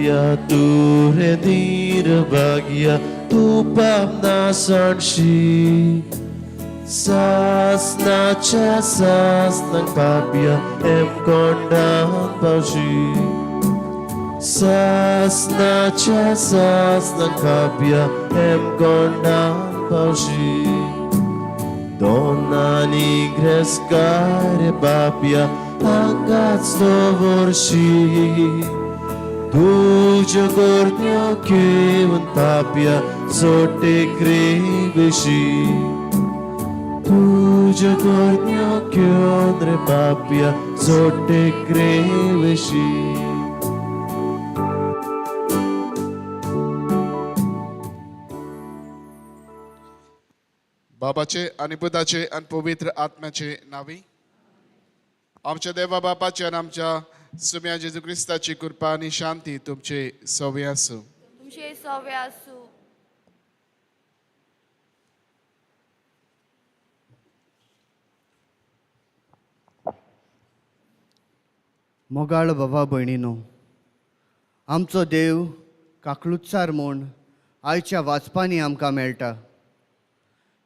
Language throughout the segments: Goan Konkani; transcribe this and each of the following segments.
पापया तूं रे निर्भाग्या तूं पाप ना सांडशी सासनाच्या सासनाक पापया हेमकोंडान पावशी सासनाच्या सासनाक पापया हेमकोंडान पावशी Donna grescare papia हांगाच दवरशी तुज्यो करण्यो घेवन पापया सोटे क्रेविशी तुज्यो करण्यो घेवन रे पापया सोटे क्रेविशी. बाबाचे आनी पुताचे आनी पवित्र आत्म्याचे नावी आमच्या देवा बापाचे आनी आमच्या सुम्या जेजू क्रिस्ताची कृपा आनी शांती तुमचे सवे आसूं. तुमचे सवे आसूं. मोगाळ बाबा भयणीनो, आमचो देव काकलुत्सार म्हूण आयच्या वाचपांनी आमकां मेळटा.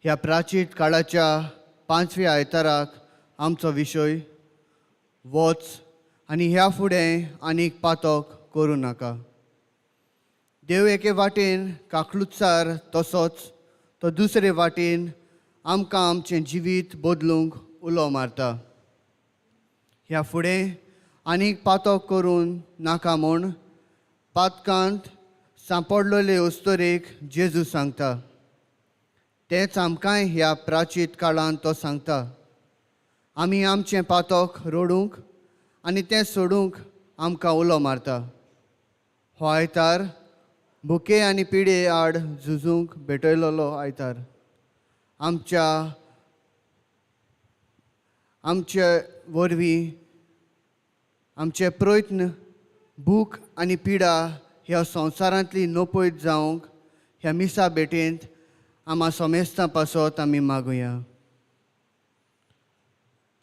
ह्या प्राचीन काळाच्या पांचव्या आयताराक आमचो विशय वच आनी ह्या फुडें आनीक पातक करूं नाका. देव एके वाटेन काकलुत्सार तसोच तो दुसरे वाटेन आमकां आमचें जिवीत बदलूंक उलो मारता. ह्या फुडें आनीक पातक करून नाका म्हूण पातकांत सांपडलेले अस्तुरेक जेजू सांगता. तेंच आमकांय ह्या प्राचीन काळांत तो सांगता. आमी आमचें पातक रोडूंक आनी तें सोडूंक आमकां उलो मारता. हो आयतार भुके आनी पिडे आड झुजूंक भेटयलेलो आयतार. आमच्या आमचे वरवीं आमचे प्रयत्न भूक आनी पिडा ह्या संवसारांतली नपयत जावंक ह्या मिसा भेटेंत आमा सोमेस्तां पासत आमी मागुया.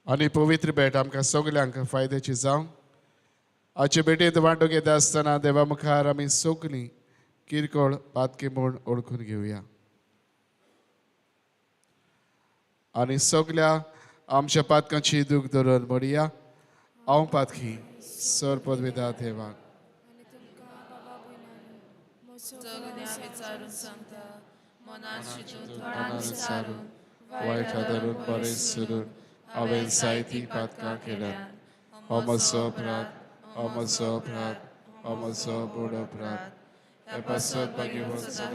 आनी पवित्र भेट आमकां सगल्यांक फायद्याची जावं. आजचे भेटेंत वांटो घेता आसतना देवा मुखार आमी सगलीं किरकोळ पातकी म्हूण वळखून घेवया आनी सगल्या आमच्या पातकांची दूख धरून म्हणया, हांव पातकी सर पदवेदा देवाक. वायट धरून बरें सोडून हांवें जायतीं पातकां केल्यात. हो म्हजो अपराध, हो म्हजो अपराध, हो म्हजो व्हड अपराध. हे पासत भाग्यवंत सदां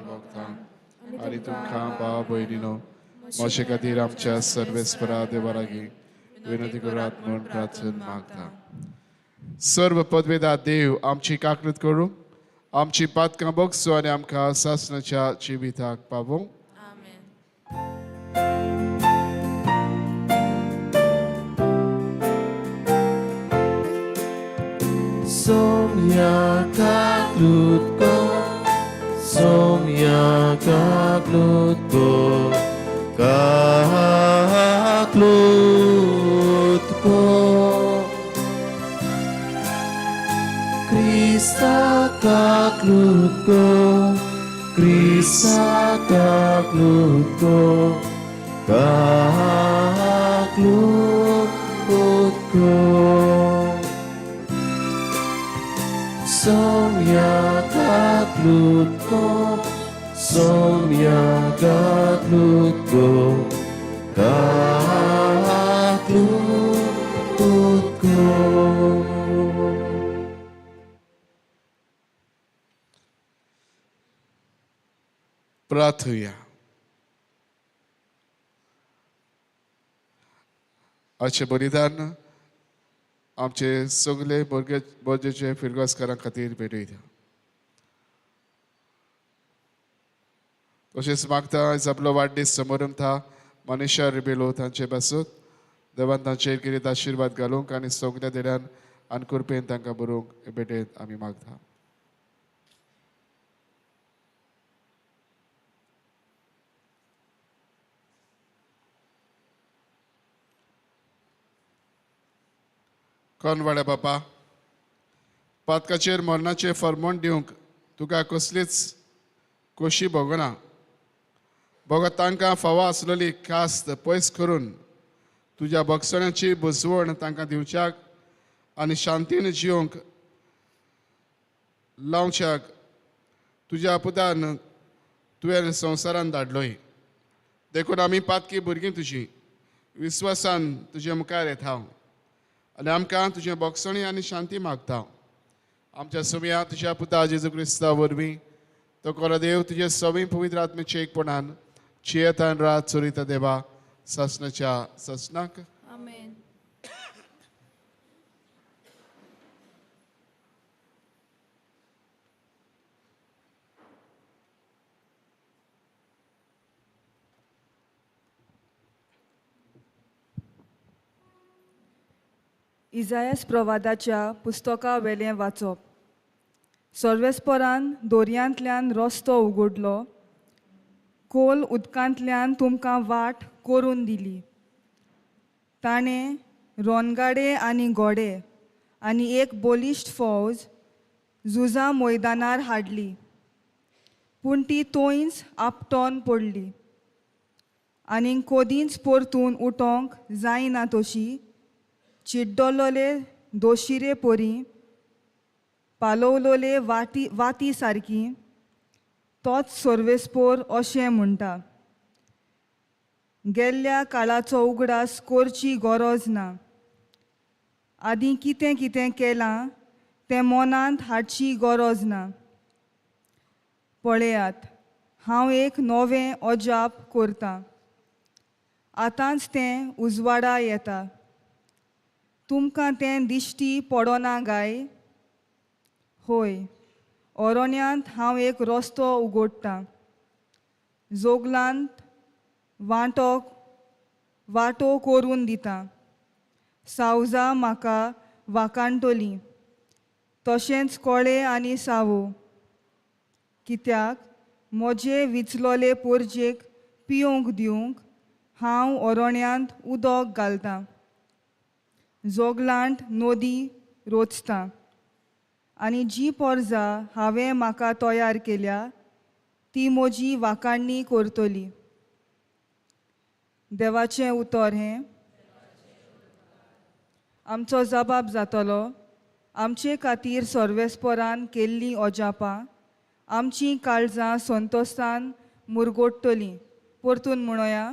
भोगतां आनी तुमकां भाव भयणीनो म्हजे खातीर आमच्या सर्वेस्परा देवा लागीं विनंती करात म्हूण प्रार्थना मागता. सर्व पदवेदा देव आमची काकृत करूं, आमची पातकां बोगसो आनी आमकां सासणाच्या जिविताक पावोवं. Somya kaklut ko, somya kaklut ko, kaklut ko. Krista kaklut ko, Krista kaklut ko, kaklut ko. Somya kaklut ko, somya kaklut ko, kaklut ko. प्रार्थुया. आजचें बलिदान आमचे सगळे भुरगे बोरजेचे फिरगासकारां खातीर भेटयता. तशेंच मागता आयज आपलो वाडदीस समारंभ मनीषा रिबेलो तांचे पासून देवान तांचेर कितें आशिर्वाद घालूंक आनी सगल्या देड्यान आनी कृपेन तांकां बरोवंक हे भेटेंत आमी मागता. कोणवाड्या बापा, पातकाचेर मरणाचें फर्मण दिवंक तुका कसलीच खोशी भोगना. भोगत तांकां फावो आसलेली कास्त पयस करून तुज्या बक्षण्याची बुजवण तांकां दिवच्याक आनी शांतीन जिवंक लावच्याक तुज्या पुतान तुवें संवसारान धाडलोय. देखून आमी पातकी भुरगीं तुजी विस्वासान तुजे मुखार येता आनी आमकां तुजें बक्षणी आनी शांती मागता. आमच्या सुमया तुज्या पुता जेजू क्रिस्ता वरवीं तो कोरो देव तुजे सवी पवित्र आत्मेचे एकपणान जियेतान रात चोरिता देवा ससनाच्या ससनाक. आमेन. इजायस प्रवादाच्या पुस्तका वेलें वाचप. सर्वेस्परान दोरयांतल्यान रस्तो उगडलो, कोल उदकांतल्यान तुमकां वाट करून दिली. ताणें रोनगाडे आनी घोडे आनी एक बलिश्ट फौज झुजा मैदानार हाडली, पूण ती थंयच आपटोन पडली आनी कोदींच परतून उठोंक जायना तशी चिड्डलोले दोशिरे परी पालोवलोले वाती वाती सारकी तोच सर्वेस्पोर अशें म्हणटा. गेल्ल्या काळाचो उगडास करची गरज ना, आदीं कितें कितें केलां तें मनांत हाडची गरज ना. पळयात, हांव एक नवें अजाप करतां, आतांच तें उजवाडा येता, तुमकां तें दिश्टी पडना गाय? होय, अरण्यांत हांव एक रस्तो उगडटां, जोगलांत वांटो करून दितां. सावजां म्हाका वाकाणटलीं, तशेंच कोळे आनी सावो, कित्याक म्हजे विचलोले पोरजेक पिवंक दिवंक हांव अरण्यांत उदक घालतां, जोगलांत नदी रोचतां आनी जी पोरजा हांवें म्हाका तयार केल्या ती म्हजी वाकाणणी करतली. देवाचें उतर हें. आमचो जबाब जातलो, आमचे खातीर सर्वेस्परान केल्लीं अजापां आमचीं काळजां संतोशान मुरगोडटलीं. परतून म्हणोया,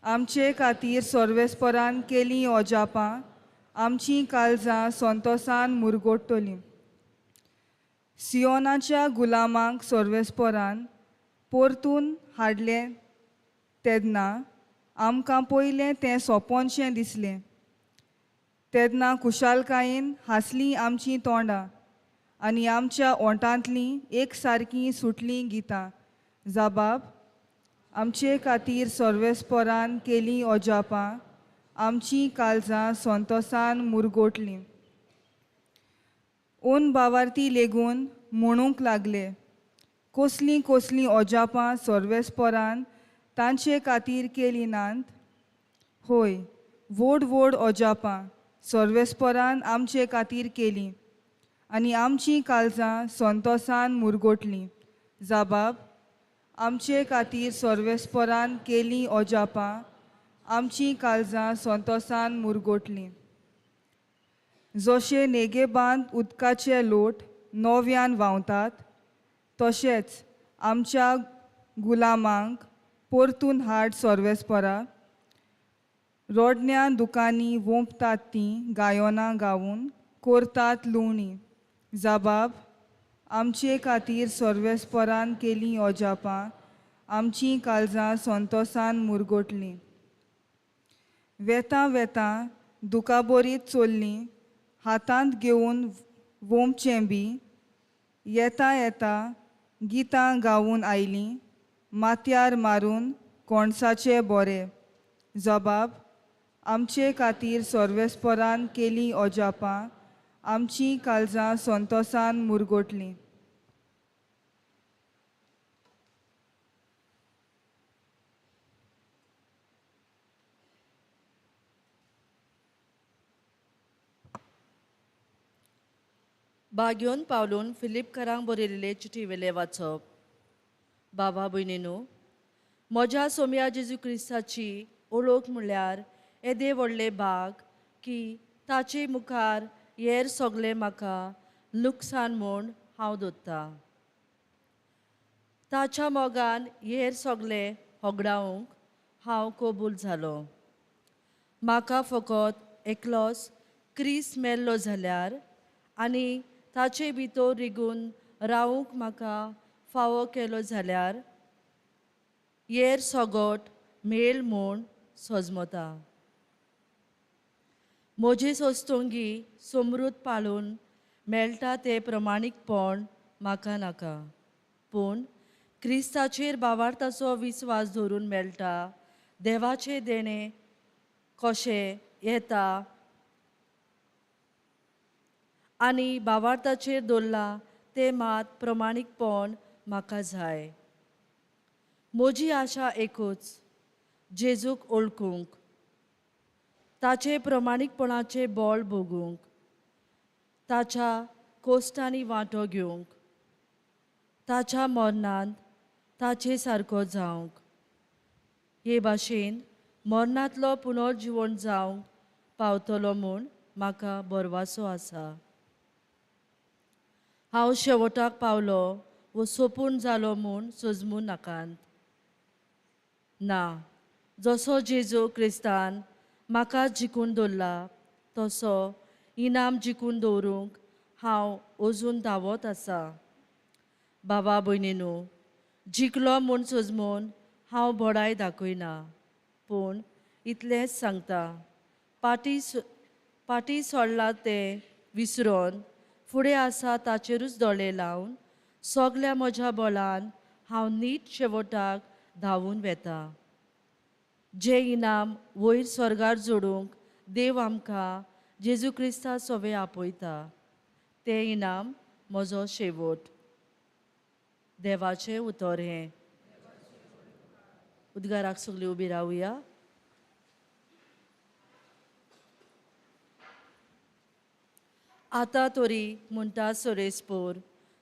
आमचे खातीर सर्वेस्परान केल्लीं अजापां आमचीं काळजां संतोशान मुरगोडटलीं. सियोनाच्या गुलामांक सर्वेस्परान परतून हाडलें तेन्ना आमकां पयलें तें सोंपोनशें दिसलें, तेन्ना खुशालकायेन हांसलीं आमचीं तोंडां आनी आमच्या ओंठांतलीं एक सारकीं सुटलीं गितां. जबाब, आमचे खातीर सर्वेस्परान केलीं अजापां आमचीं काळजां संतोशान मुरगोटलीं. ओन बावार्थी लेगून म्हणूंक लागले, कसलीं कसलीं अजापां सर्वेस्परान तांचे खातीर केलीं नात? होय, व्हड व्हड अजापां सर्वेस्परान आमचे खातीर केलीं आनी आमचीं काळजां संतोशान मुरगोटलीं. जबाब, आमचे खातीर सर्वेस्परान केलीं अजापां आमचीं काळजां संतोशान मुरगोटलीं. जशे नेगेबांत उदकाचे लोट नव्यान व्हांवतात तशेंच आमच्या गुलामांक परतून हाड सर्वेस्परा. रोडण्या दुकांनी वोंपतात तीं गायोनां गावन करतात लुवणी. जबाब, आमचे खातीर सर्वेस्परान केलीं अजापां आमचीं काळजां संतोशान मुरगोटलीं. वेतां वेतां दुकाबोरीत चल्लीं, हातांत घेवन वोमचें बी, येता येता गितां गावून आयलीं, माथ्यार मारून कोणसाचे बोरे. जबाब, आमचे खातीर सर्वेस्परान केलीं अजापां आमचीं काळजां संतोशान मुरगोटलीं. बाग्योन पावलून फिलिपकारांक बरयल्ले चिठी वेले वाचप. बाबा भयणीनू, म्हज्या सोम्या जेजू क्रिस्ताची ओळख म्हळ्यार येदे व्हडले भाग की ताचे मुखार हेर सगळें म्हाका लुकसाण म्हूण हांव दवरतां. ताच्या मोगान हेर सगळें होगडावंक हांव कबूल जालो. म्हाका फकत एकलोच क्रिस्त मेल्लो जाल्यार आनी ताचे भितर रिगून रावूंक म्हाका फावो केलो जाल्यार हेर सगट मेल म्हूण सजमता. म्हजी सोस्तोंगी समृद्ध पाळून मेळटा तें प्रमाणीकपण म्हाका नाका, पूण क्रिस्ताचेर बावार्थाचो विस्वास धरून मेळटा देवाचें देणें कशें येता आनी बावार्थाचेर दवरलां तें मात प्रमाणीकपण म्हाका जाय. म्हजी आशा एकूच, जेजूक ओळखूंक, ताचे प्रमाणीकपणाचें बळ भोगूंक, ताच्या कोश्टांनी वांटो घेवंक, ताच्या मरणांत ताचे सारको जावंक, हे भाशेन मरणांतलो पुनर्जिवण जावंक पावतलो म्हूण म्हाका भरवासो आसा. हांव शेवटाक पावलो वो सोपून जालो म्हूण सजमूं नाकात. ना, जसो जेजू क्रिस्तान म्हाका जिखून दवरला तसो इनाम जिखून दवरूंक हांव अजून धांवत आसा. बाबा भयणीनू, जिखलो म्हूण सजमून हांव बडाय दाखयना, पूण इतलेंच सांगता, पाटी सोडला तें विसरोन फुडें आसा ताचेरूच दोळे लावन सगल्या म्हज्या बळान हांव नीट शेवटाक धांवून वेता. जें इनाम वयर स्वर्गार जोडूंक देव आमकां जेजू क्रिस्ता सोवे आपयता तें इनाम म्हजो शेवट. देवाचें उतर हें. उद्गाराक सगळीं उबी रावया. आतां तरी म्हणटा सोरेसपोर,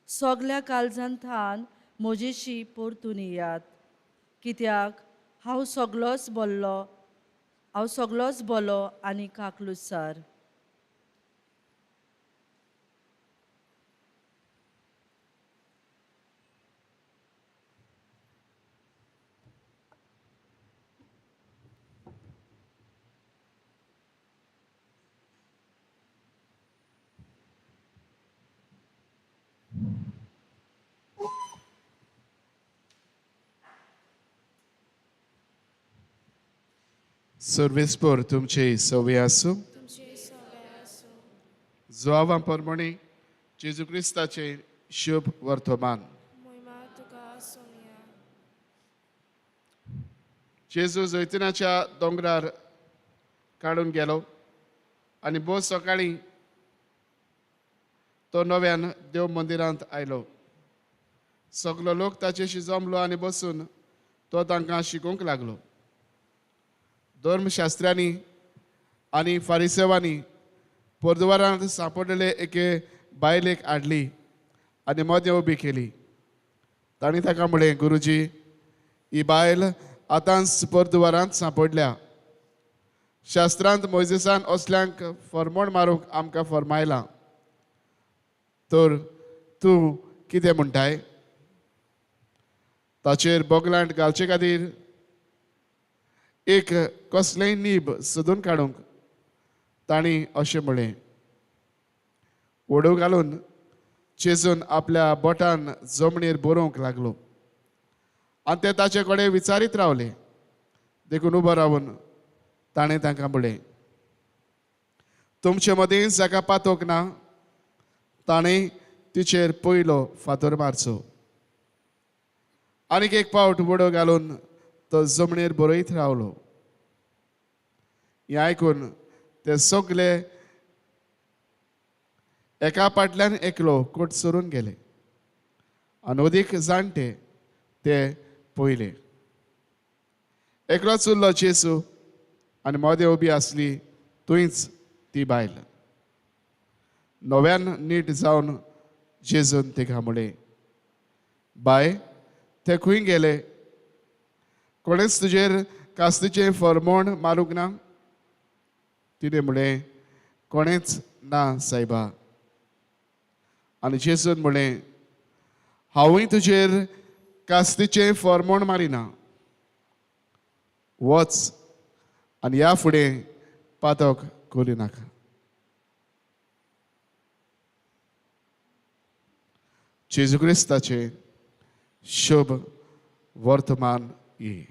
सगल्या काळजान थान म्हजेशी परतून येयात, कित्याक हांव सगलोच बोल्लो, हांव सगलोच बोलो आनी काकलुसार. सर्वेस्पोर तुमचे सवे आसूं. जुआवां परमणी जेजू क्रिस्ताचे शुभ वर्तमान. जेजू जैतिनाच्या दोंगरार काडून गेलो आनी भोव सकाळीं तो नव्यान देव मंदिरांत आयलो. सगलो लोक ताचेशी जमलो आनी बसून तो तांकां शिकोवंक लागलो. धर्मशास्त्र्यांनी आनी फारिसेवांनी पोरद्वारांत सांपडलेले एके बायलेक हाडली आनी मदें उबी केली. तांणी ताका म्हळें, गुरुजी, ही बायल आतांच पोरद्वारांत सांपडल्या. शास्त्रांत मोयजेसान असल्यांक फरमण मारूंक आमकां फरमायलां, तर तूं कितें म्हणटाय? ताचेर बोगलांट घालचे खातीर एक कसलेंय नीब सोदून काडूंक तांणी अशें म्हळें. ओडो घालून चेजून आपल्या बोटान जमनीर बरोवंक लागलो आनी ते ताचे कडेन विचारीत रावले. देखून उबो रावन ताणें तांकां म्हळें, तुमचे मदीं जाका पातोक ना ताणें तिचेर पयलो फातर मारचो. आनीक एक पावट उडो घालून तो जमनीर बरयत रावलो. हें आयकून ते सगले एका फाटल्यान एकलो कोट सरून गेले आनी अदीक जाणटे ते पयले. एकलोच उरलो जेजू आनी मदें उबी आसली थंयच ती बायल. नव्यान नीट जावन जेजून तिका म्हळें, बाय ते खंय गेले? कोणेच तुजेर कास्तीचें फरमोण मारूंक ना? तिणें म्हळें, कोणेच ना सायबा. आनी जेजून म्हळें, हांवूय तुजेर कास्तीचें फरमोण मारिना, वच आनी ह्या फुडें पातक करी नाका. जेजू क्रिस्ताचें शुभ वर्तमान ये.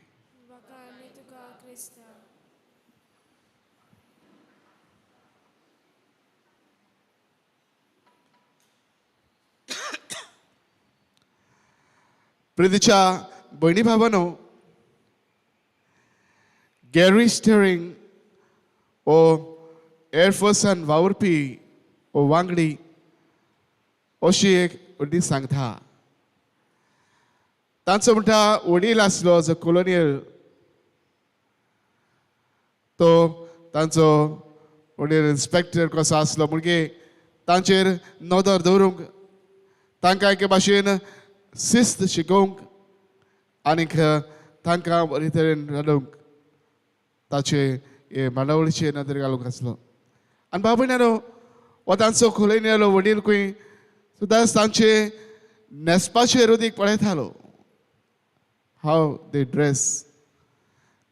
प्रितीच्या भयणी भावानो, गॅरी स्टेरिंग हो एअरफोर्सान वावुरपी हो वांगडी अशी एक वडील सांगता. तांचो म्हणटा वडील आसलो जो कोलोनियल, तो तांचो वडील इन्स्पेक्टर कसो आसलो म्हणजे तांचेर नदर दवरूंक, तांकां एके भाशेन शिस्त शिकोवंक आनीक तांकां बरे तरेन घालूंक ताचे हे मांडावळीचे नदर घालूंक आसलो. आनी बाबा हो तांचो कोलोनियल वडील खंय सुद्दां तांचे न्हेसपाचें रुदीक पळयतालो, हाव they dress,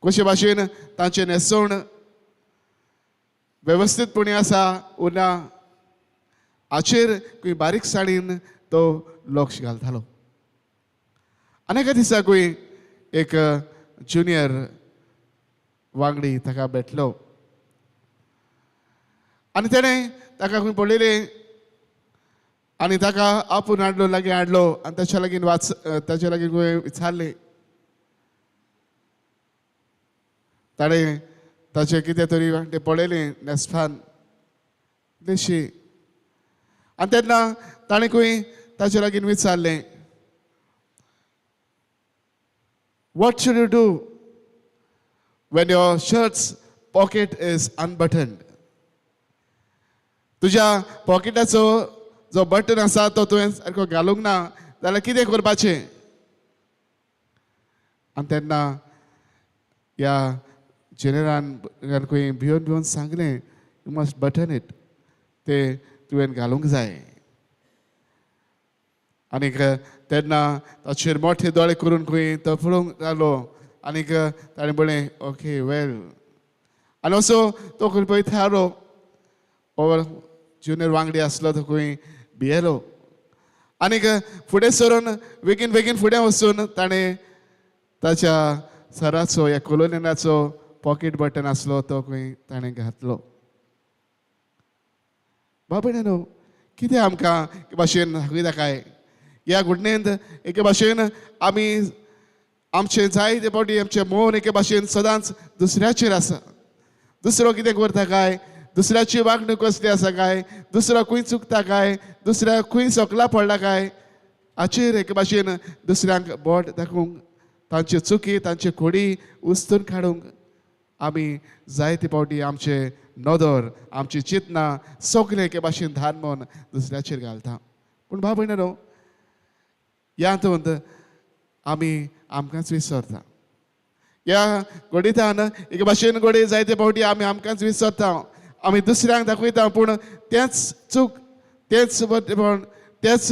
कशे भाशेन तांचें न्हेसवण वेवस्थीतपणी आसा उरना हाचेर खंय बारीकसाणीन तो लक्ष घालतालो. आनी एका दिसाकूय एक ज्युनियर वांगडी ताका भेटलो आनी तेणें ताका खंय पळयलें आनी ताका आपूण हाडलो, लागीं हाडलो आनी ताच्या लागीं वाच ताच्या लागीं खंय विचारलें. ताणें ताचें कितें तरी तें पळयलें न्हेसपान देशी, आनी तेन्ना ताणें खंय ताचे लागीं विचारलें, What should you do when your shirt's pocket is unbuttoned? तुज्या पॉकेटाचो जो बटन आसा तो तुवें सारको घालूंक ना जाल्यार कितें करपाचें? आनी तेन्ना ह्या जेनेरान खंय भिवन भिवन सांगलें, you must button it, तें तुवें घालूंक जाय. आनीक तेन्ना ताचेर मोठे दोळे करून खंय तो पळोवंक लागलो आनीक ताणें म्हळें, ओके वेल. आनी असो तो खंय पळय थारो ज्युनियर वांगडी आसलो तो खंय भियेलो आनीक फुडें सरून बेगीन बेगीन फुडें वचून ताणें ताच्या सराचो ह्या कोलोनियनाचो पॉकेट बटन आसलो तो खंय ताणें घातलो. बाबा न्हू कितें आमकां भाशेन दाखयता काय ह्या घडणेंत एके भाशेन आमी आमचें जायते फावटी आमचें मन एके भाशेन सदांच दुसऱ्याचेर आसा. दुसरो कितें करता काय, दुसऱ्याची वागणूक कसली आसा काय, दुसरो खंय चुकता काय, दुसऱ्या खंय सकला पडला काय, हाचेर एके भाशेन दुसऱ्यांक बोट दाखोवंक, तांचे चुकी तांचे खोडी उस्तून काडूंक आमी जायते फावटी आमचे नदर आमची चिंतना सगळें एके भाशेन धान मन दुसऱ्याचेर घालता. पूण भाव भयणांनो, ह्या हातूंत आमी आमकांच विसरता. ह्या घडितान एके भाशेन घडये जायते फावटी आमी आमकांच विसरता, आमी दुसऱ्यांक दाखयता, पूण तेंच चूक, तेंच बरेपण, तेच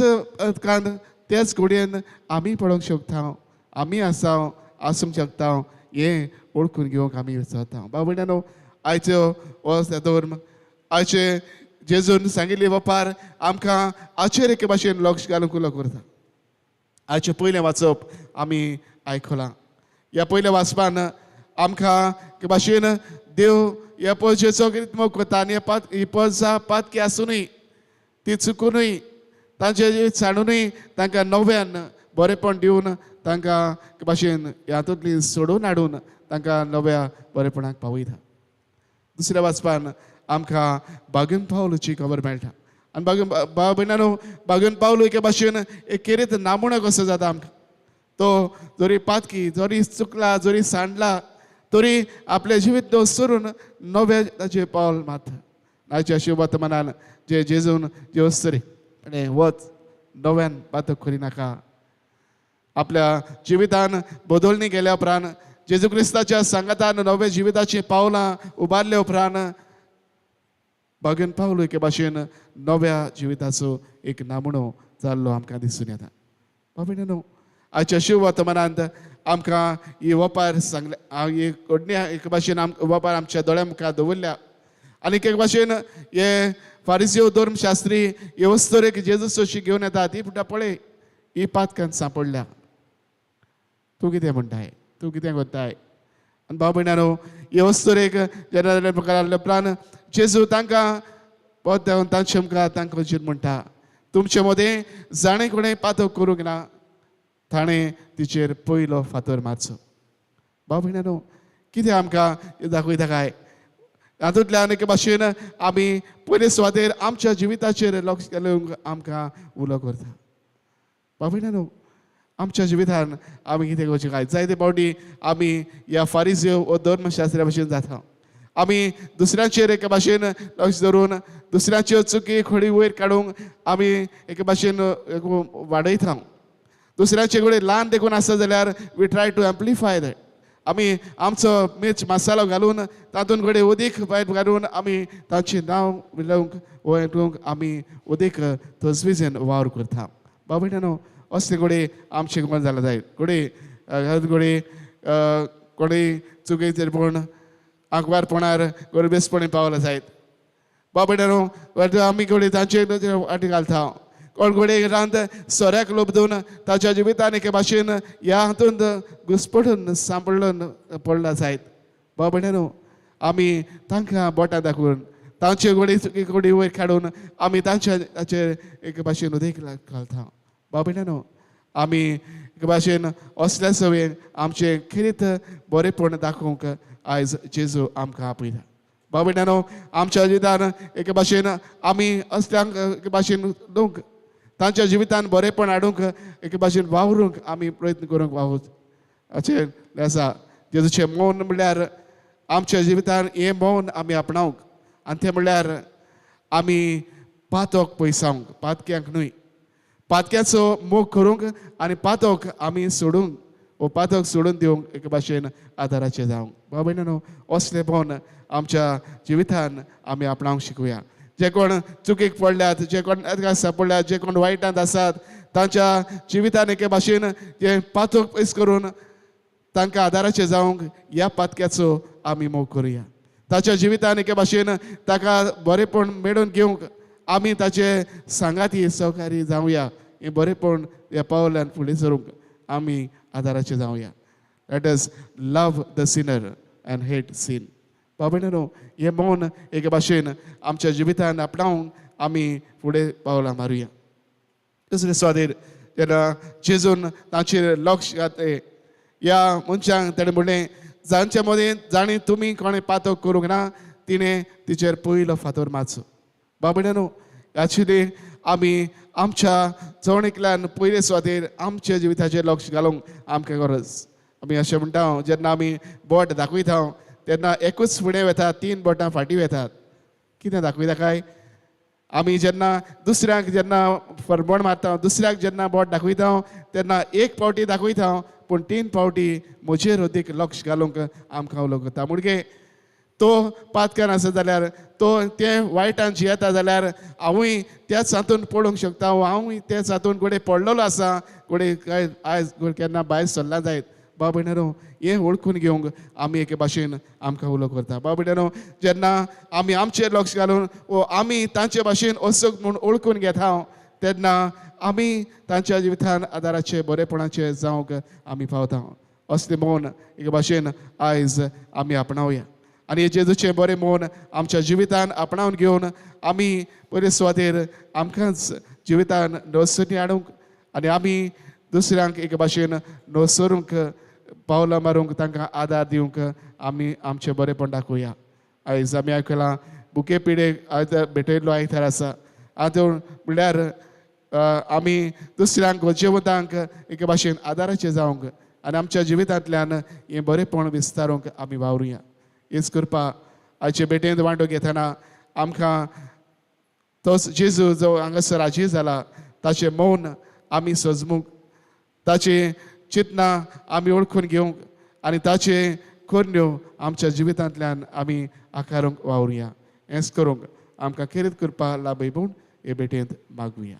कान, तेच घडयेन आमी पळोवंक शकता, आमी आसा आसूंक शकता हें वळखून घेवंक आमी विसरता. बाबा भयणांनो, आयचो हो धर्म, आयचे जेजून सांगिल्ली वेपार आमकां हाचेर एके भाशेन लक्ष घालूंक उलो करता. आयचें पयलें वाचप आमी आयकलां. ह्या पयल्या वाचपान आमकां एके भाशेन देव ह्या पळजेचो कितें मोग करता आनी ही पळजा पातकी आसुनूय, ती चुकुनूय, तांचे सांडुनूय तांकां नव्यान बरेपण दिवन तांकां एके भाशेन हातूंतली सोडून हाडून तांकां नव्या बरेपणाक पावयता. दुसऱ्या वाचपान आमकां बागून पावलूची खबर मेळटा. आनी बागून भाव भयणांनो, बागून पावलू एके भाशेन एक केरीत नामुणो कसो जाता आमकां. तो जरी पातकी, जरी चुकला, जरी सांडला, तरी आपलें जिवीत तो सोडून नवें ताचें पावल मारता. आयच्या शिव वर्तमानान जे जेजून जे वस्तरी आनी वच नव्यान पातक करिनाका. आपल्या जिवितान बदलणी गेल्या उपरांत जेजू क्रिस्ताच्या सांगातान नव्या जिविताची पावलां उबारल्या उपरांत बागेन पावलो एके भाशेन नव्या जिविताचो एक नामणो जाल्लो आमकां दिसून येता. बाबा न्हू आयच्या शिववर्तमानांत आमकां ही वपार सांगल्या, ही घडणी एके भाशेन वपार आमच्या दोळ्या मुखार दवरल्या. आनी एक भाशेन हे फारिसियो धर्मशास्त्री हे वस्तुरेक जेजू अशी घेवन येता ती म्हणटा पळय ही पातकान सांपडल्या, तूं कितें म्हणटाय, तूं कितें करताय. आनी भाव भयणानो हे वस्तुरेक जेन्ना मुखार आयल्या उपरांत जेजू तांकां बोत तांचे मुखार तांकां वचून म्हणटा तुमचे मदें जाणें कोणें पातक करूंक ना ताणें तिचेर पयलो फातर मारचो. भाव भयणानो कितें आमकां दाखयता काय हातूंतल्यान एके भाशेन आमी पयले सुवातेर आमच्या जिविताचेर लक्ष घालूंक आमकां उलो करता. भाव भयणानो आमच्या जिवितान आमी कितें करचें काय जायते फावटी आमी ह्या फारिजियो वो धर्मशास्त्रा भशेन जाता. आमी दुसऱ्यांचेर एके भाशेन लक्ष धरून दुसऱ्यांच्यो चुकी खोडी वयर काडूंक आमी एके भाशेन वाडयता. दुसऱ्यांचे कडेन ल्हान देखून आसा जाल्यार we try to amplify that. आमी आमचो मिर्च मसालो घालून तातूंत कडेन उदीक भायर घालून आमी तांचें नांव विलोवंक वळोवंक आमी उदीक तजवीजेन वावर करता. बाबा न्हू असले कडेन आमचें कोण जालां जायत कडेन कडेन कोणूय चुकयचेर पूण आंकवारपणार गरबेसपणी पावला जायत. बाबा न्हू आमी कडेन तांचे वाटी घालता. कोण घडये रांद सोऱ्याक लोबदून ताच्या जिवितान एके भाशेन ह्या हातूंत घुसपडून सांपडून पडला जायत. बाबा न्हू आमी तांकां बोटां दाखोवन तांचे घोडी चुकी घोडी वयर काडून आमी तांच्या ताचेर एके भाशेन उदीक घालता. बाबा न्हू आमी एके भाशेन असल्या सवयेन आमचें खेरीत बरेपण दाखोवंक आयज जेजू आमकां आपयता. बाबा न्हू आमच्या जिवितान एके भाशेन आमी असल्यांक एके भाशेन लोक तांच्या जिवितान बरेपण हाडूंक एके भाशेन वावरूंक आमी प्रयत्न करूंक वावूच अशें आसा. जेजूचें मौन म्हणल्यार आमच्या जिवितान हें मौन आमी आपणावंक आनी तें म्हणल्यार आमी पातक पयसावंक, पातक्यांक न्हय, पातक्याचो मोग करूंक आनी पातक आमी सोडूंक वो पातक सोडून दिवंक एके भाशेन आदाराचें जावंक. बाबा न्हू असलें मौन आमच्या जिवितान आमी आपणावंक शिकूया. जे कोण चुकीक पडल्यात, जे कोण पडल्यात, जे कोण वायटांत आसात तांच्या जिवितान एके भाशेन जे पातक पयस करून तांकां आदाराचें जावंक ह्या पातक्याचो आमी मोग करुया. ताच्या जिवितान एके भाशेन ताका बरेपण मेळोवन घेवंक आमी ताचे सांगाती सहकारी जावया. हें बरेपण ह्या पावलान फुडें सरूंक आमी आदाराचें जावया. Let us love the sinner and hate sin. बाबा न्हू हें मौन एके भाशेन आमच्या जिवितान आपणावंक आमी फुडें पावलां मारुया. दुसरे सुवातेर जेन्ना जेजून तांचेर लक्ष घातलें ह्या मनशांक ताणें म्हणलें जांचे मदीं जाणें तुमी कोणें पातक करूंक ना तिणें तिचेर पयलो फातर मारचो. बाबा न्हू एक्चुली आमी आमच्या जण एकल्यान पयले सुवातेर आमच्या जिविताचेर लक्ष घालूंक आमकां गरज. आमी अशें म्हणटा जेन्ना आमी बोट दाखयता तेन्ना एकूच फुडें वता, तीन बोटां फाटीं वतात. कितें दाखयता काय आमी जेन्ना दुसऱ्यांक जेन्ना फरबण मारता, दुसऱ्याक जेन्ना बोट दाखयता तेन्ना एक फावटी दाखयता पूण तीन फावटी म्हजेर अदीक लक्ष घालूंक आमकां उलो करता. म्हणजे तो पातकार आसा जाल्यार तो तें वायटान जियेता जाल्यार हांवूय त्याच हातून पडूंक शकता, हांवूय त्याच हातून घडये पडलेलो आसा, घडये काय आयज केन्ना भायर सरला जायत. बाबा भयणानो हें वळखून घेवंक आमी एके भाशेन आमकां उलो करता. बाबा भयणानो जेन्ना आमी आमचेर लक्ष घालून वो आमी तांचे भाशेन असो म्हूण वळखून घेता तेन्ना आमी तांच्या जिवितान आदाराचे बरेपणाचे जावंक आमी पावता. असलें मौन एके भाशेन आयज आमी आपणावया आनी जेजूचें बरें मौन आमच्या जिवितान आपणावन घेवन आमी बरे सुवातेर आमकांच जिवितान नवसरणी हाडूंक आनी आमी दुसऱ्यांक एके भाशेन नवसरूंक पावलां मारूंक तांकां आदार दिवंक आमी आमचें बरेंपण दाखोवया. आयज आमी आयकलां बुके पिडेक आयज भेटयल्लो आयतार आसा. आतां म्हणल्यार आमी दुसऱ्यांक गरजेवंतांक एके भाशेन आदाराचें जावंक आनी आमच्या जिवितांतल्यान हें बरेंपण विस्तारूंक आमी वावरुया. हेच करपा आयचे भेटेंत वांटो घेतना आमकां तोच जेजू जो हांगासर आजी जाला ताचें मौन आमी सजमूंक, ताचें चिंतना आमी वळखून घेवंक आनी ताचे करण्यो आमच्या जिवितांतल्यान आमी आकारूंक वावरुया. हेंच करूंक आमकां खेरीत कृपा लाभय म्हूण हे भेटेंत मागुया.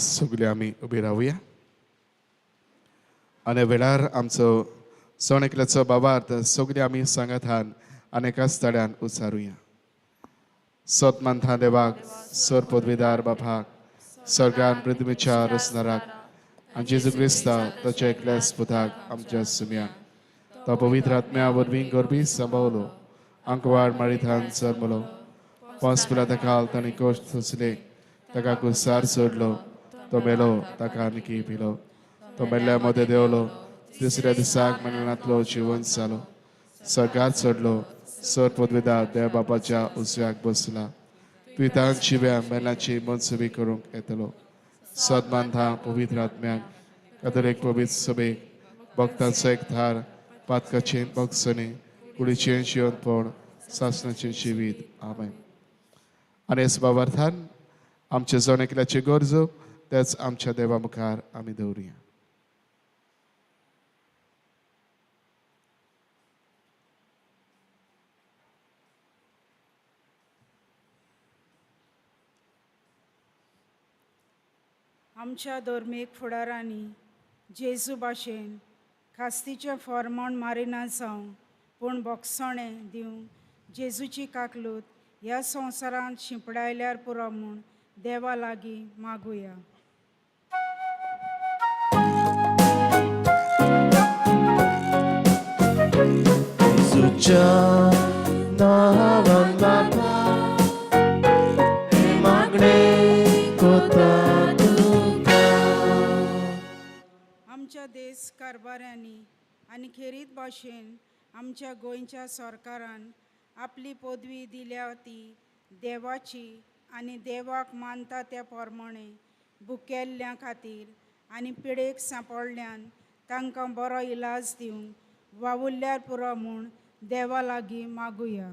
सगळे आमी उबी रावया आनी वेळार आमचो सण एकल्याचो बाबार्थ सगळे आमी सांगातान आनी एकाच तड्यान उचारुया. सत मानता देवाक, सर पदवीदार बापाक, स्वर्गान पृथ्वीच्या रचणाराक आनी जेजू क्रिस्ता ताच्या एकल्याच पुताक आमच्या सुम्याक, तो पवित्र आत्म्या वरवीं गर्भी सांबावलो, आंकवाड मारिथान जल्मलो, पांच पिला ताका ताणें कश्ट सोंसले, ताका कुसार सोडलो, तो मेलो, ताका आनी पिलो, तो मेल्ल्या मदें देंवलो, तिसऱ्या दिसाक मरणांतलो जिवन जालो, स्वर्गार चडलो, सर पदवीदार देव बापाच्या उजव्याक बसला, पितान जिव्या मेलाची मनसुबी करूंक येतलो. सद मानता पवित्र आत्म्याक, कातोलीक पवित्र सभेक, भक्तांचो एक थार, पातकाचें भोगसणें, कुडीचें जिवनपण, सासणाचें जिवीत. आमेन. आनी हेच बाबार्थान आमचे जण एकल्याची गरजो तेच आमच्या देवा मुखार आमी दवरुया. आमच्या धर्मीक फुडारांनी जेजू भाशेन खास्तीचें फॉर्मोण मारिना जावं, पूण बोगसणें दिवंक जेजूची काकलूत ह्या संवसारांत शिंपडायल्यार पुरो म्हूण देवा लागीं मागुया. जेजूच्या नांवान बापा हें मागणें कोता तुका. आमच्या देश कारभाऱ्यांनी आनी खेरीत भाशेन आमच्या गोंयच्या सरकारान आपली पदवी दिल्या ती देवाची आनी देवाक मानता त्या प्रमाणे भुकेल्ल्या खातीर आनी पिडेक सांपडल्यान तांकां बरो इलाज दिवंक वावुरल्यार पुरो म्हूण देवा लागीं मागुया.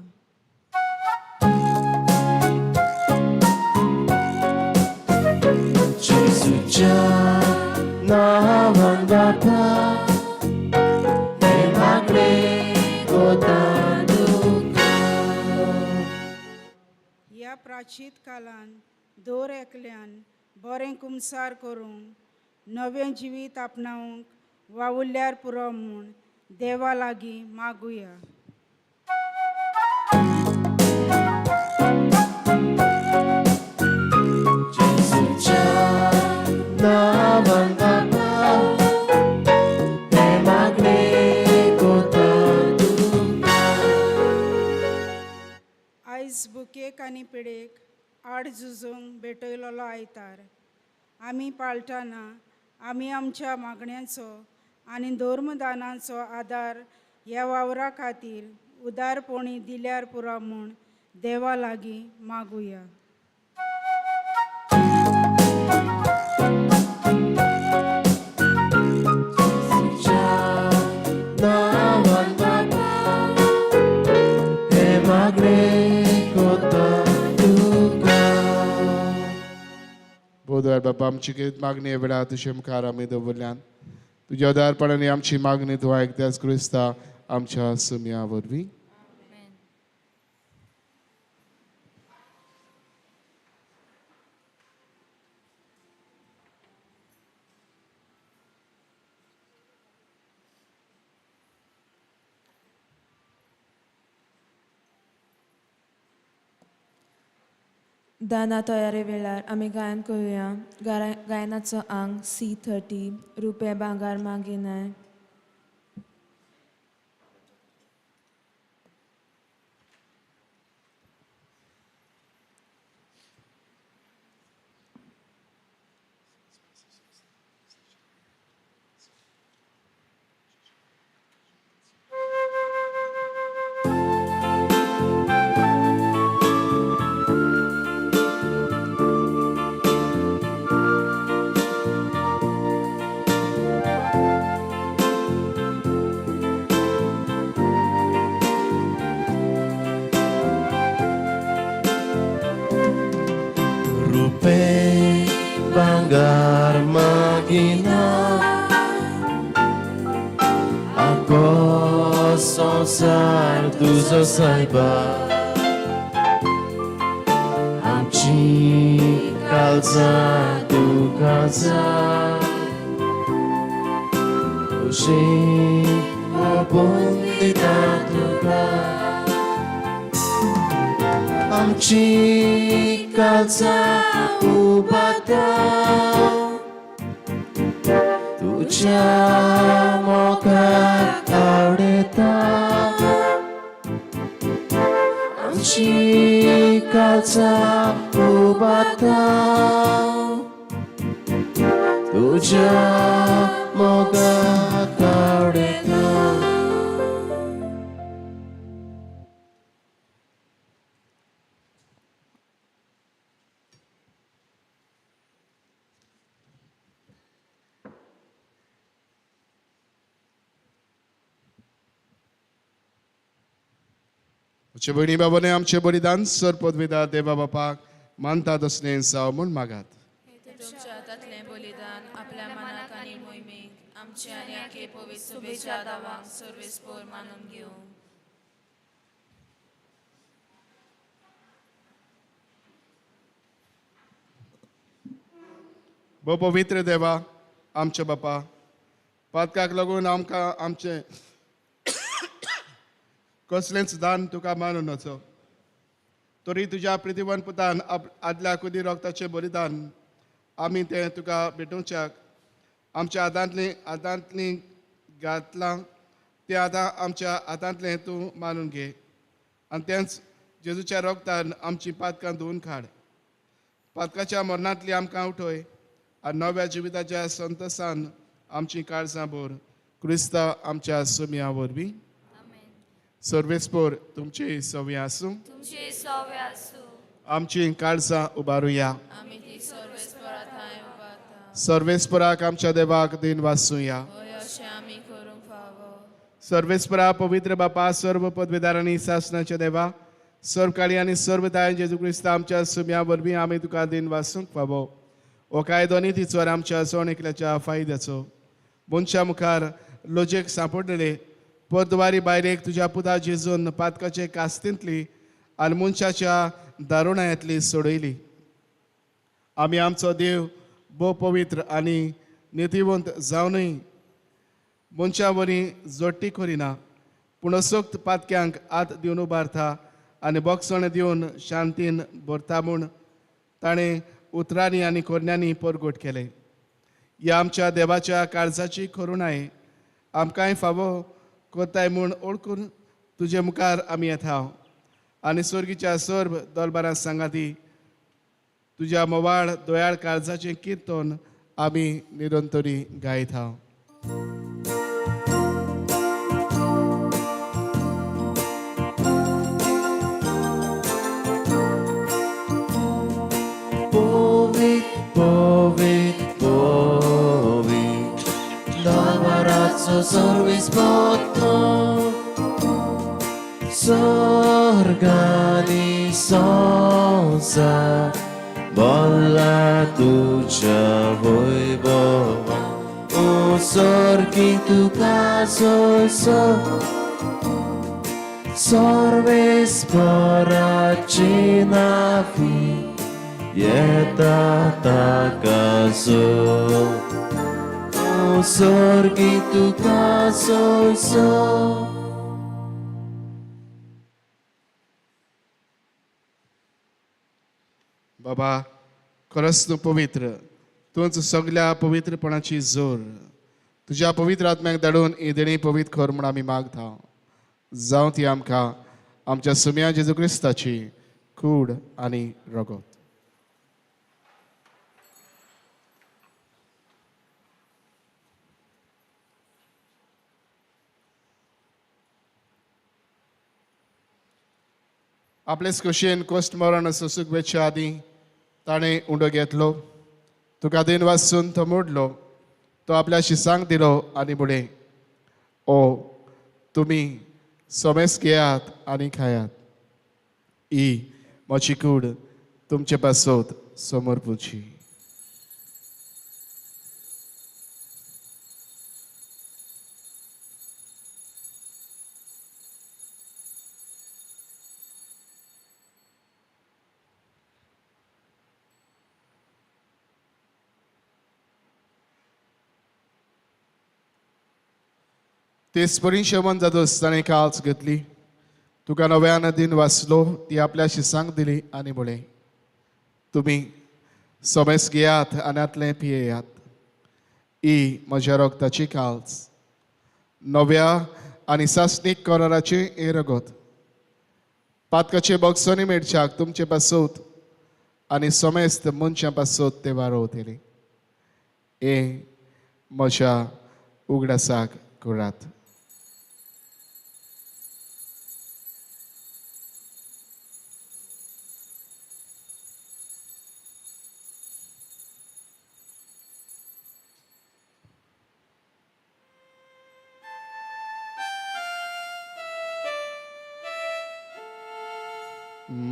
जेजूच्या नांवान बापा हें मागणें कोता तुका. ह्या प्राचीत कालान दर एकल्यान बरें कुमसार करूंक नवें जिवीत आपणावंक वावुरल्यार पुरो म्हूण देवा लागीं मागुया. जेजूच्या नांवान बापा हें मागणें कोता तुका. आयज भुकेक आनी पिडेक आड झुजूंक भेटयलेलो आयतार आमी पाळटाना आमी आमच्या मागण्यांचो आनी धर्मदानाचो आदार ह्या वावरा खातीर उदारपणी दिल्यार पुरो म्हूण देवा लागीं मागुया. जेजूच्या नांवान बापा हें मागणें कोता तुका. बोधवार बापा आमची कितें मागणी वेळार तुजे मुखार आमी दवरल्यान, तुज्या उदारपणान आमची मागणी तूं आयकत्याच क्रिस्ता आमच्या सुम्या वरवीं. दाना तयारे वेळार आमी गायन करुया. गायनाचो आंग सी 30, रुपे भांगार मागिनाय. Rupe banggar magina Ako संसार तुजो सायबा आमची काळजां तुका जाय खुशी ओपून दिता तुका आमची काळजां उबाता तुज्या मोगाक आवडटा आमची काळजां उबाता तुज्या मोगाक आवडटा. आमचे भयणी बाबाने आमचे बलिदान सर पदवीदार देवा बापाक मानता तसलें जावं म्हूण मागात. तुमच्या हातांतलें बलिदान आपल्या मनाक आनी मोहिमेक आमचे आनी आखे पवित्र सभेच्या दावांक सर्वेस्पोर मानून घेवं. भोव पवित्र देवा आमच्या बापा, पातकाक लागून आमकां आमचें कसलेंच दान तुका मानून नचो, तरी तुज्या प्रितीवन पुतान आदल्या कुदी रोगताचें बलिदान आमी तें तुका भेटोवच्याक आमच्या आदांतलीं घातलां तें आतां आमच्या हातांतलें तूं मानून घे आनी तेंच जेजूच्या रोगतान आमचीं पातकां धुवून काड. पातकाच्या मरणांतली आमकां उठय आनी नव्या जिविताच्या संतोसान आमचीं काळजां भर. क्रिस्ता आमच्या सुमया वरवीं. सर्वेस्पोर तुमची सवी आसूं. तुमची सवे आसूं. आमची काळजां उबारुया. आमी ती सर्वेस्परा थंय उबारता. सर्वेस्पराक आमच्या देवाक दिन वासूया. हय, अशें आमी करूंक फावो. सर्वेस्परा पवित्र बापा, सर्व पदवीदार आनी सासणाच्या देवा, सर्व काळी आनी सर्व दायन जेजू क्रिस्ता आमच्या सुम्या वरवीं आमी तुका दिन वासूंक फावो. हो कायदो नी तिचोर आमच्या सोण एकल्याच्या फायद्याचो मनशा मुखार लजेक सांपडलेले परद्वारी बायलेक तुज्या पुता जेजून पातकाचे कास्तींतली आनी मनशाच्या दारुणायांतली सोडयली. आमी आमचो देव भोव पवित्र आनी नितीवंत जावनूय मनशा वरी जोडटी करिना, पूण असक्त पातक्यांक हात दिवन उबारता आनी बोगसण दिवन शांतीन भरता म्हूण ताणें उतरांनी आनी कोरण्यांनी परगट केलें. ह्या आमच्या देवाच्या काळजाची करुणाय आमकांय फावो कोताय म्हूण ओळखून तुजे मुखार आमी येता आनी स्वर्गीच्या सर्व दलबारां सांगाती तुज्या मोवाळ दोयाळ काळजाचें किर्तन आमी निरंतरी गायत हांव. Povit, povit, povit, Davarazzo servis potto, Sorgani sonsa, Bolla tuja voivova, O sorgi tu caso so, Sorves poracina fi, Yeta takaso, O sorgi tu caso so. बाबा खरोच तूं पवित्र, तूंच सगल्या पवित्रपणाची जोर. तुज्या पवित्र आत्म्याक धाडून ही देणी पवित्र कर म्हूण आमी मागता. जावं ती आमकां आमच्या सुम्या जेजू क्रिस्ताची कूड आनी रगत. आपलेच खोशयेन कोश्ट मरण सोसूक वेच्या आदीं ताणें उंडो घेतलो, तुका दिन वाचून तो मोडलो, तो आपल्या शिसांक दिलो आनी म्हणलें, ओ तुमी सोमेस घेयात आनी खायात, ही म्हजी कूड तुमचे पासत समर्पुची. तेच परी शमन जातच ताणें काल्स घेतली, तुका नव्यान दिन वाचलो, ती आपल्या शिसांक दिली आनी म्हणलें, तुमी सोमेस घेयात आनी आतलें पियेयात, ही म्हज्या रगताची काल्स, नव्या आनी सासणीक कराराचें हें रगत, पातकाचे बॉक्सांनी मेळच्याक तुमचे पासत आनी सोमेस्त मनशां पासत ते वारोवतले. हें म्हज्या उगडासाक करात.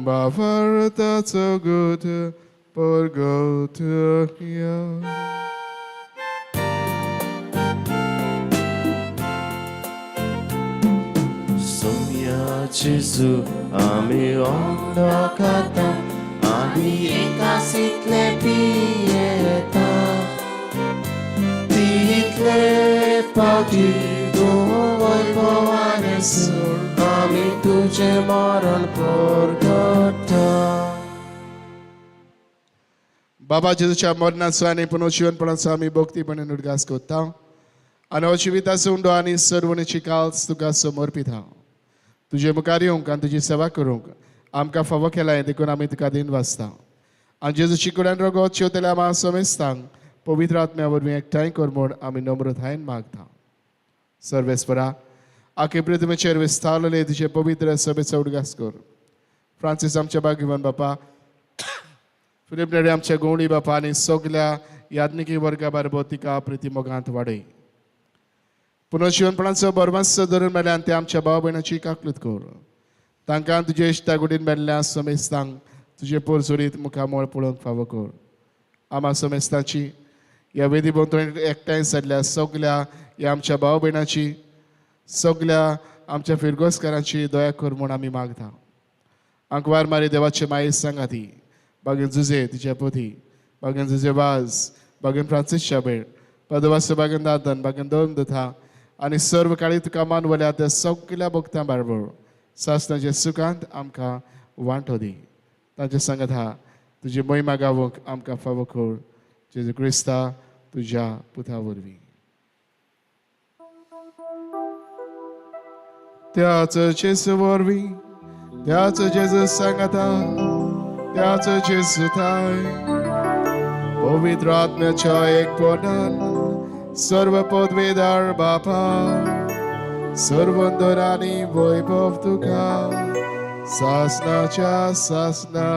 Bavarta good porgo to ya. Sonia Jesu ami ondokata ami ekasitle pieta title pati dovoy povanesur ami tuje maran porgota. बाबा जेजूच्या मरणाचो आनी पुनर्जीवनपणाचो आमी भक्तीपणे उडगास करता आनी हो जिविताचो उंडो आनी सर्वणीची काल्स तुका समर्पिता. तुजे मुखार येवंक आनी तुजी सेवा करूंक आमकां फावो केलाय देखून आमी तुका दिन वाचता. आनी जेजूची कुडान रगत शेवतल्या आमा समेस्तांक पवित्र आत्म्या वरवीं एकठांय कर म्हूण आमी नम्रतायेन मागता. सर्वेस्परा आखे पृथ्वीचेर विस्तारलेले तुजे पवित्र सभेचो उडगास कर. फ्रांसीस आमच्या भाग्यवान बापा, फिलीप नेरी आमच्या गोवणी बापा आनी सगल्या याज्ञिकी वर्गा बारबो तिका प्रिती मोगांत वाडय. पुनर्जीवनपणाचो बरमास धरून मेळ्ळ्यान ते आमच्या भाव भयणाची काकलूत कर. तांकां तुजे इश्टागुडीन मेळ्ळ्या समेस्तांक तुजे पोरसुरीत मुखामळ पळोवंक फावो कर. आमा समेस्तांची ह्या वेदी भोंवतणी एकठांय जाल्ल्या सगल्या ह्या आमच्या भाव भयणाची सगल्या आमच्या फिरगोसकारांची दया कर म्हूण आमी मागता. आंकवार मारी देवाचे माये सांगाती बागेन जुजे तिच्या पोथी, बागेन जुजे वाज, बागेन फ्रांसीस शाबेर, पदवास बागेन दादन, बागेन दोन दथा आनी सर्व काळी तुका मानवल्या त्या सगल्या भक्तां बारबर सासणाचे सुखांत आमकां वांटो दी. तांचे सांगत हा तुजी महिमा गावंक आमकां फावो कर. जेजू क्रिस्ता तुज्या पुता वरवीं. त्याच जेजू वरवीं, त्याच जेजू सांगता, त्याच जेजू थाय पवित्र आत्म्याच्या एकपणान सर्व पदवेदार बापा सर्वंदर आनी वैभव तुका सासनाच्या सासना.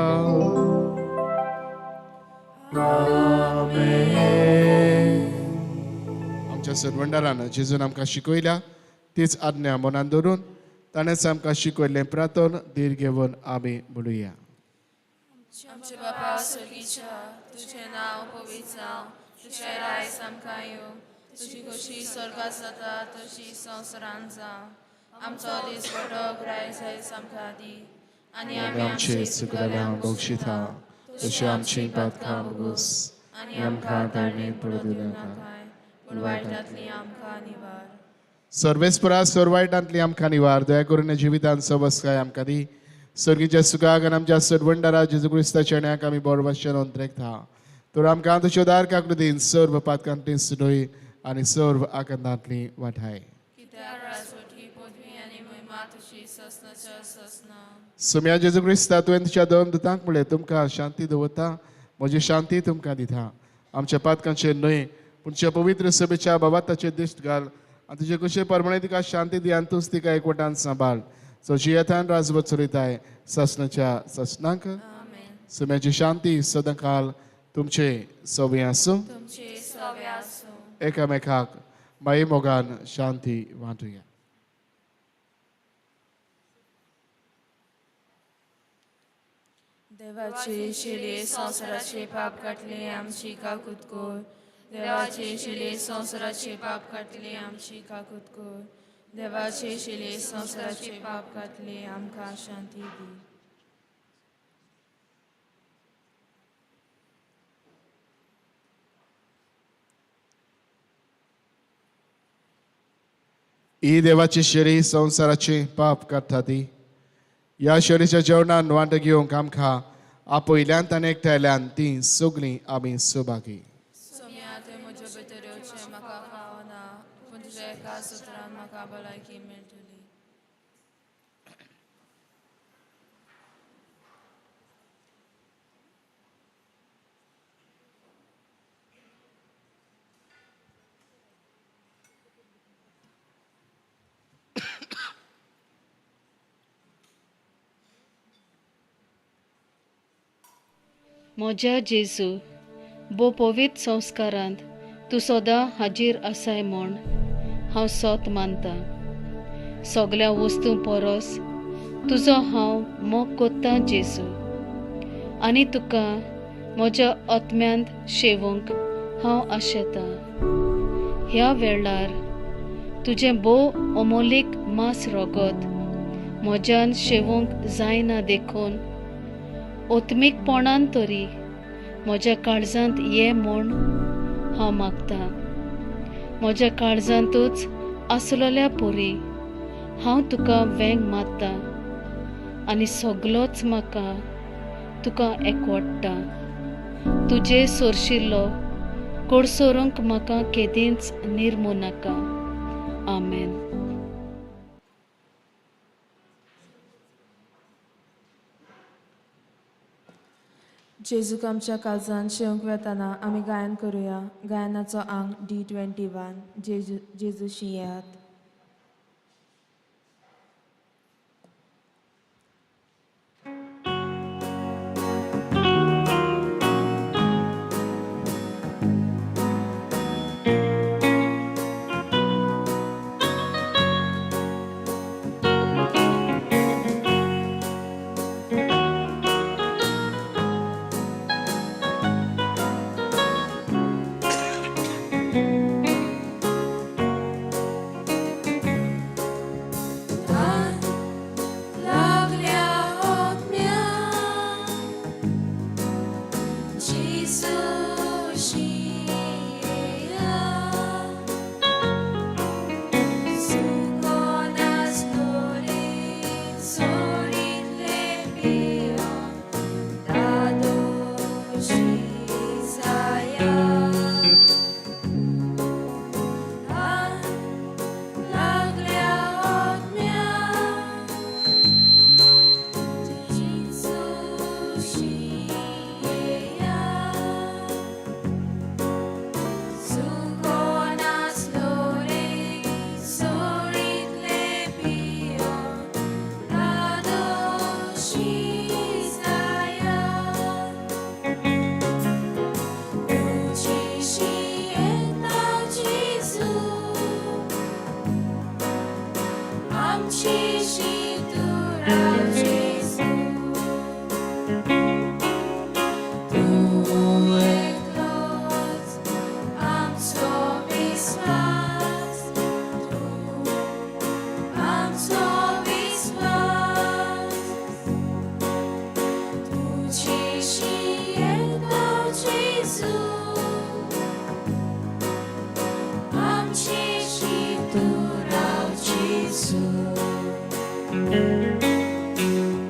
आमच्या सरवंडारान जेजून आमकां शिकयल्या तीच आज्ञा मनान धरून ताणेंच आमकां शिकयल्लें प्रार्थन धीर घेवन आमी म्हणुया. आमचे बापा स्वर्गीच्या, तुजें नांव पवित्र जावं, तुजें रायस आमकां येवं, तुजी खोशी स्वर्गात जाता तशी संवसारांत जावं. आमचो दिसवडो ग्रायस आयज आमकां दी आनी आमी आमचे चुकलेल्यांक बक्षिता तशी आमची पातकां भोगोस आनी आमकां ताणें पडूं दिवं नाका, पूण वायटांतली आमकां निवार. सर्वेस्परा सर्व वायटांतली आमकां निवार. दया करून जिवितान सबसकाय आमकां दी. सर्गीच्या सुखाक आनी आमच्या सरवंडारा जेजू क्रिस्ताच्या ण्याक आमी बरोबर अंतरेकता. तर आमकां तुज्यो दार काकृतीन सर्व पातकांतली सुडय आनी सर्व आकांतांतली वाठाय. कित्याक राजवटी पदवी आनी महिमा तुजी ससनाच्या ससना. सुम्या जेजू क्रिस्ता, तुवें तुज्या दोन दुतांक म्हणलें, तुमकां शांती दवरता, म्हजी शांती तुमकां दिता. आमच्या पातकांचेर न्हय पूण तुज्या पवित्र सभेच्या बाबाताचेर दिश्ट घाल आनी तुजे कशे प्रमाणे तिका शांती दी आनी तूंच तिका एकवटान सांबाळ. सो जियेतान राजवत चलयताय ससनाच्या ससनाक. सुम्याची शांती सदांकाल तुमचे सवे आसूं. तुमचे सवे आसूं. एकामेकाक माई मोगान शांती वांटुया. देवाची शिली संवसाराचे पाप काटले आमची काकूत कर. देवाची शिली संवसाराचे पाप काटले आमची काकूत कर. देवाची शिली संवसाराचे पाप काटले आमकां शांती दी. ही देवाची शेरी संवसाराचे पाप काडटा ती. ह्या शेरीच्या जेवणान वांटो घेवंक आमकां आपयल्यान आनी एकठांयल्यान ती सगळीं आमी सहभागी. सोम्या, तुवें म्हज्या भितर येवचें म्हाका फावना, पूण तुज्या एका सुत्रान म्हाका भलायकी मेळटली. म्हज्या जेजू, भोव पवित्र संस्कारांत तूं सदां हाजीर आसाय म्हूण हांव सोत मानता. सगळ्या वस्तूं परस तुजो हांव मोग कोत्तां जेजू, आनी तुका म्हज्या आत्म्यांत शेवूंक हांव आशेतां. ह्या वेळार तुजें भोव अमोलीक मांस रगत म्हज्यान शेवूंक जायना देखून ओत्मीकपणान तरी म्हज्या काळजांत ये म्हूण हांव मागतां. म्हज्या काळजांतूच आसलेल्या परी हांव तुका वेंग मारता आनी सगलोच म्हाका तुका एकवडटा. तुजे सोरशिल्लो कोडसोरूंक म्हाका केदींच निर्मू नाका. आमेन. जेजूक आमच्या काळजान शेवंक वेताना आमी गायन करुया. गायनाचो आंग D21. जेजू जेजूशी येयात.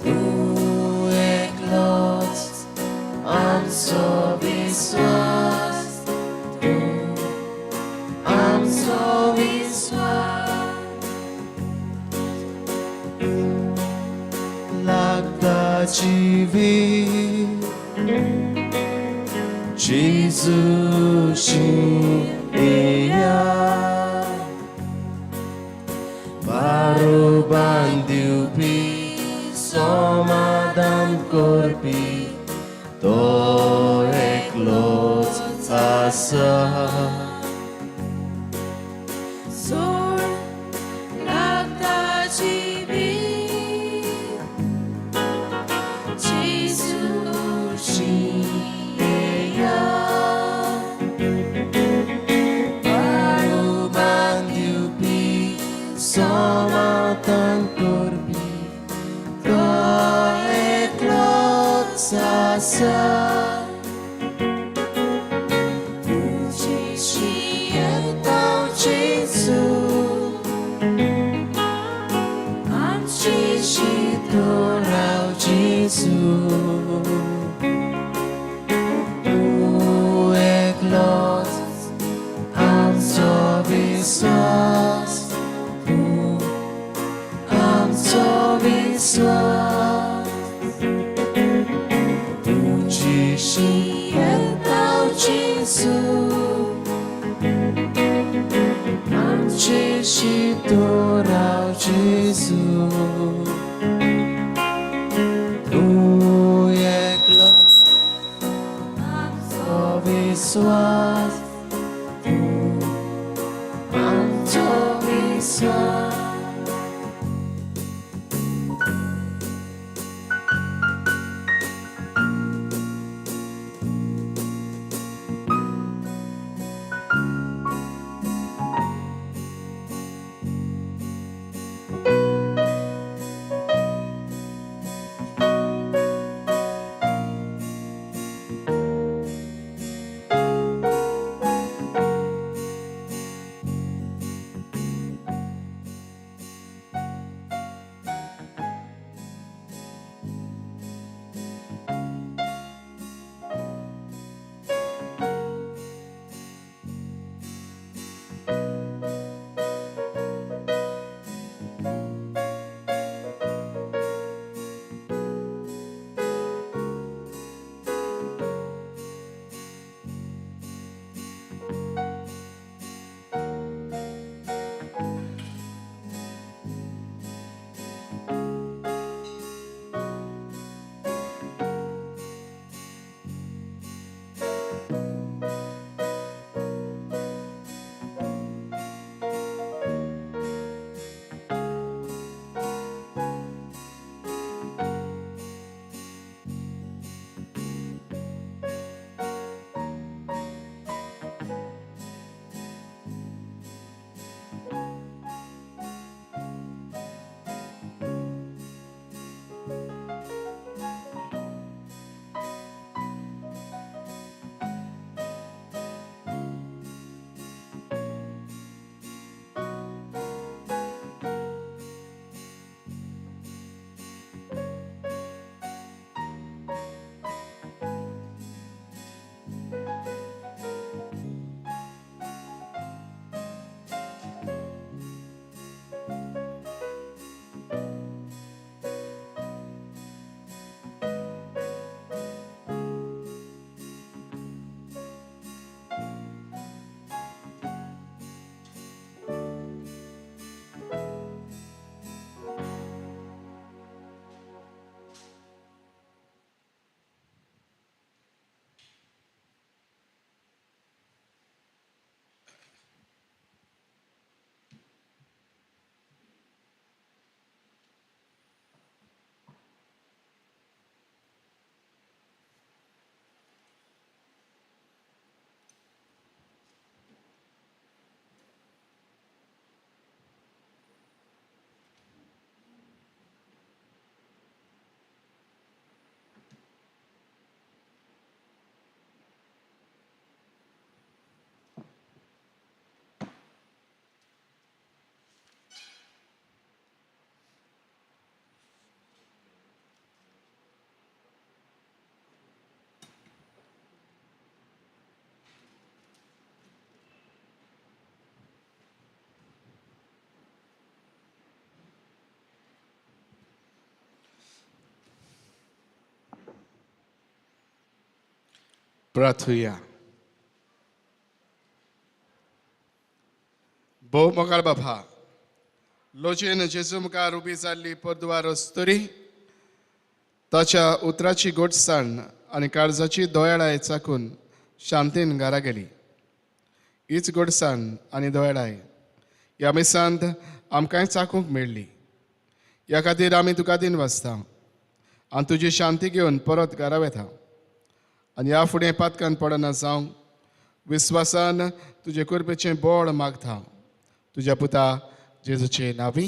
Tu जिवीत जेजूशी येया बारोबान दिवपी समाधान करपी तो एकलोच आसा. जोड लागता जिवीत जेजूशी येया बारोबान दिवपी समाधान करपी तो एकलोच आसा. तुजीशी येता जेजू आमचेशी तूं राव जेजू तूं एकलोच आमचो विस्वास तूं आमचो विस्वास तुजीशी येता जेजू आमचेशी तूं राव जेजू तूं एकलो आमचो विस्वास तूं आमचो विस्वास. प्रार्थुया. भोव मोगाळ बाबा, लोजेन जेजू मुखार उबी जाल्ली परद्वार अस्तुरी ताच्या उतराची गोडसाण आनी काळजाची दोयाळाय चाकून शांतीन घरा गेली. हीच गोडसाण आनी दोयाळाय ह्या मिसांत आमकांय चाकूंक मेळ्ळी. ह्या खातीर आमी तुका दिन वाचता आनी तुजी शांती घेवन परत घरा वेता आनी ह्या फुडें पातकान पडना जावंक विस्वासान तुजे कृपेचें बळ मागता. तुज्या पुता जेजूचे नांवी.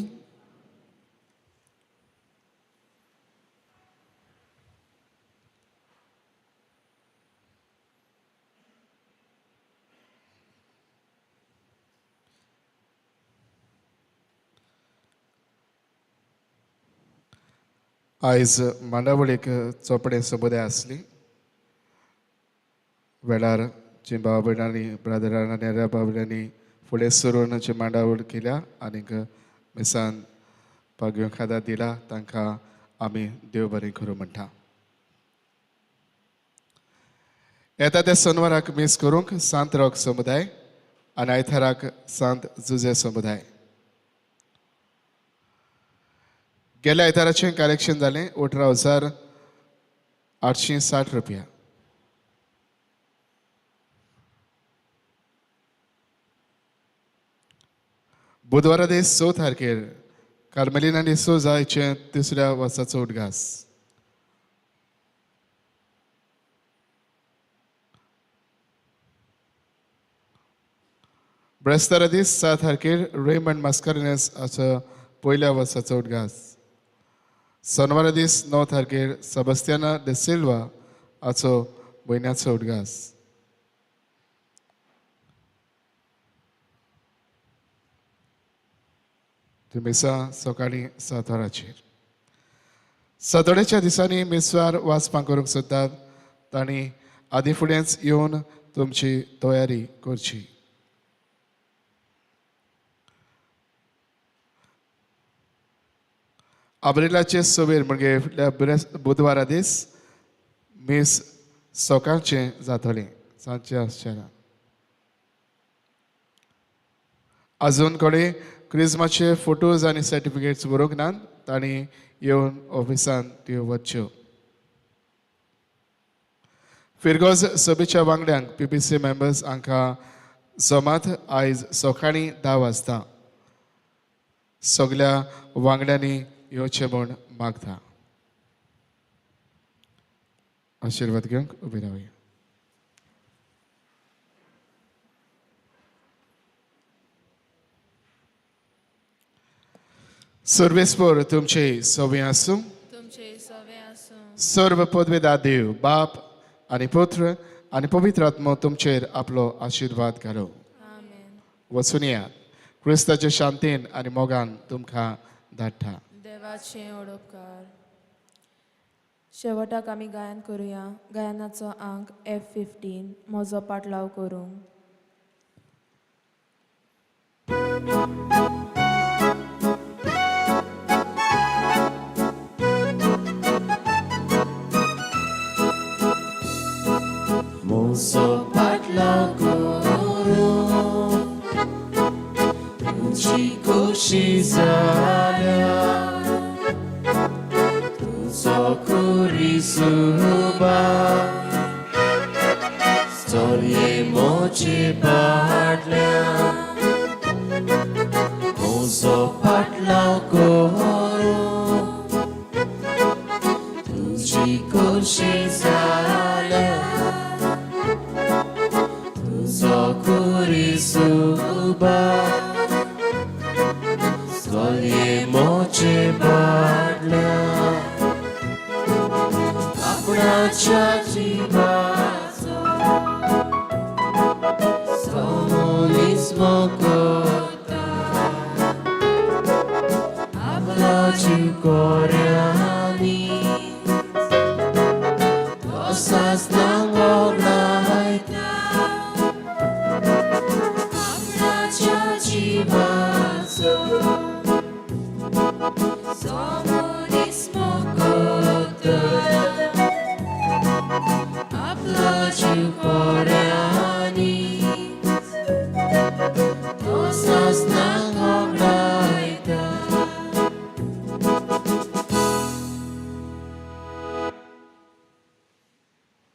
आयज मांडावळीक चोपडे समुदाय आसली. वेळार जी भाव भयणांनी ब्रादरान आनी भाव भयणांनी फुडें सरून जी मांडावळ केल्या आनीक मिसान पागयो खादा दिला तांकां आमी देव बरें करूं म्हणटा. येता त्या सोनवाराक मीस करूंक सांत रॉक समुदाय आनी आयताराक सांत जुजे समुदाय. गेल्या आयताराचें कलेक्शन जालें 18,860 रुपया. बुधवारा दीस 6 तारखेर कार्मेलीना डिसोजा हिचें तिसऱ्या वर्साचो उदगास. ब्रेस्तारा दीस 7 तारखेर रेमंड मास्कारेन्हस हाचो पयल्या वर्साचो उदगास. सोनवारा दीस 9 तारखेर सेबास्तियाना de Silva हाचो म्हयन्याचो उदगास. मिसां सकाळीं 7 वरांचेर. सदोडेच्या दिसांनी मिसवार वाचपां करूंक सोदतात तांणी आदी फुडेंच येवन तुमची तयारी करची. आब्रिलाचे 26 म्हणजे बुधवारा दीस मीस सकाळचें जातलें सांजचें आसचें ना. अजून कडेन क्रिजमाचे फोटोज आनी सर्टिफिकेट्स बरोवंक नात तांणी येवन ऑफिसान त्यो वच्च्यो. फिरगोज सभेच्या वांगड्यांक PPC members हांकां जमात आयज सकाळीं 10 वाजता सगल्या वांगड्यांनी येवचें म्हूण मागता. आशिर्वाद घेवंक उबी रावया. सर्वेस्पर तुमचे सवे आसूं. तुमचे सवे आसूं. सर्व पदवेदार देव बाप आनी पुत्र आनी पवित्र आत्मो तुमचेर आपलो आशिर्वाद घालो. आमेन. वचून येयात. क्रिस्ताचे शांतीन आनी मोगान तुमकां धाडटा. देवाचे ओडोपकार. शेवटाक आमी गायन करुया. गायनाचो आंक F15 म्हजो पाटलाव करूंक. म्हजो पाटलाव करूं तुजी खोशी जाल्या तुजो कुरिसुबा चलये म्हजे फाटल्यान म्हजो पाटलाव करूं तुजी खोशी जाल्या तुजो कुरिसुबा चलये म्हजे फाटल्यान आपणाच्या जिवाचो समोलिस्मो करता आपलो जीव कोऱ्यांनी तसाच नांगोगलायता आपणाच्या जिवाचो समोलिस्मो करता आपलो Te cuore.